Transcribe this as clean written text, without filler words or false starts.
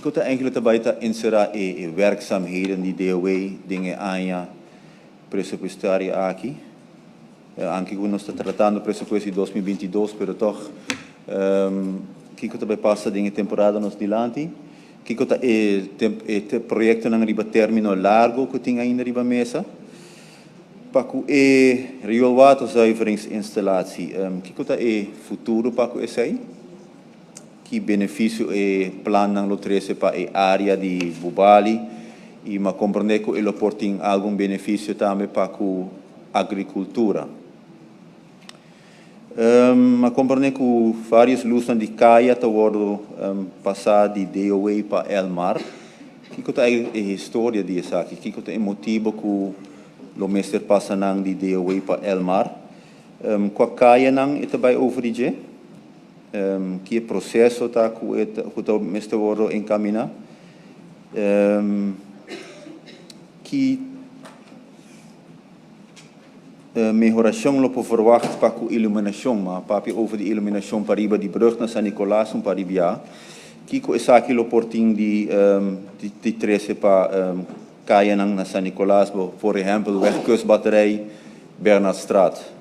Kiko ta eigenlijk ta bai ta enserá e werkzaamheden di DOW den e aña presupuestario aki? Anke ku nos ta tratando presupuesto di 2022, pero tòg, kiko ta bai pasa den e temporada nos dilanti? Kiko ta e proyektonan riba término largu ku tin ainda riba mesa? Pa ku e rioolwaterzuiveringsinstallatie, kiko ta e futuro pa ku esei? Ki benefisio e plannan lo trese pa e área di Bubali? I m'a komprondé ku e lo por tin algun benefisio tambe pa ku agrikultura. M'a komprondé ku vários lusnan di kaya ta wòrdu pasá di DOW pa Elmar. Kiko ta e historia di esaki? Kiko ta e motibu ku lo mester pasa nan di DOW pa Elmar? Kua kayanan e ta bai over di dje? Ki e proseso ta ku e ku ta mester wòrdu enkaminá? Ki mehorashon lo por verwagt pa ku iluminashon? M'a papia over di iluminashon pariba di brùg na San Nicolas un par di bia. Kiko esaki lo por tin di di trese pa kayanan na San Nicolas, por ehèmpel Weg Kustbatterij, Bernardstraat?